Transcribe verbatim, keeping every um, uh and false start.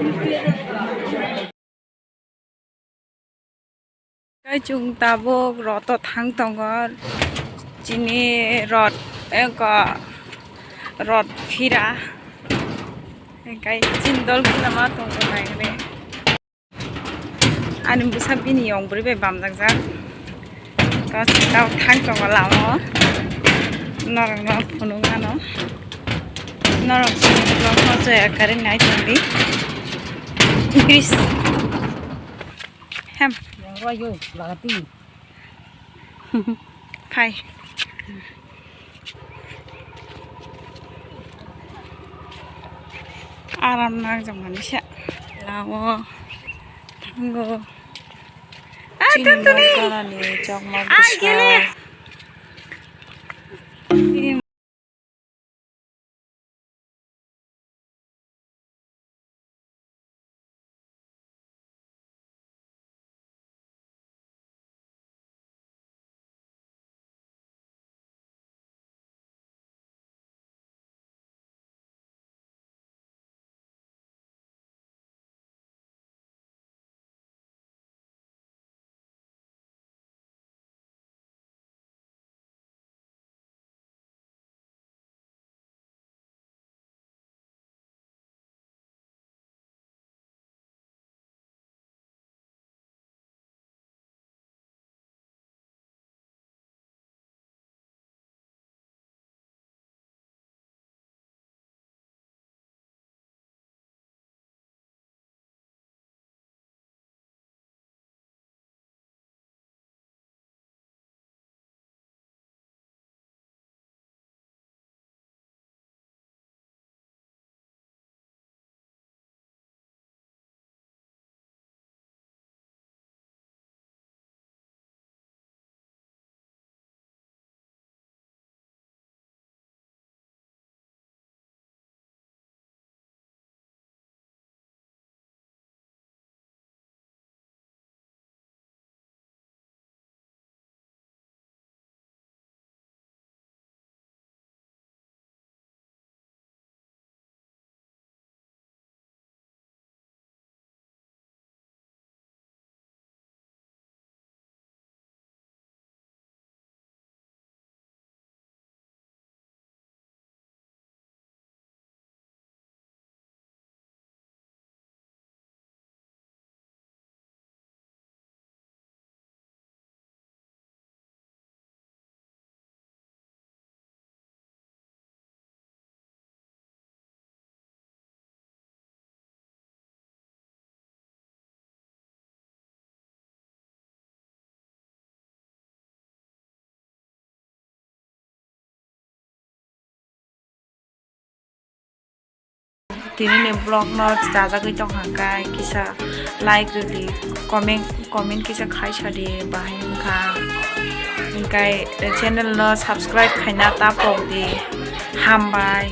Kai chwng tabuk rot o thang tongo, chini rot eko rot phira, kai chini dol phira ma tongo nai re. Ani bwsa bini yong bwrwi bai bamjakjak. Tao thang tongo lama o. Norokno phunuk mano. Norok chini vlog no chaya kwrwi nai tongdi. Please. Hem. Phai. Aram nang jong mani sa. Lawo. Thango. Ah, chini tantuni. Nongkarani chokma ah, bwsa. Gele. Tini ni vlog no chajagwi tong kha khe kisa like rwdi, comment, comment kisa khai sadi, bahai wngkha. Hinkhe channel no subscribe khaina ta pokdi. Hambai.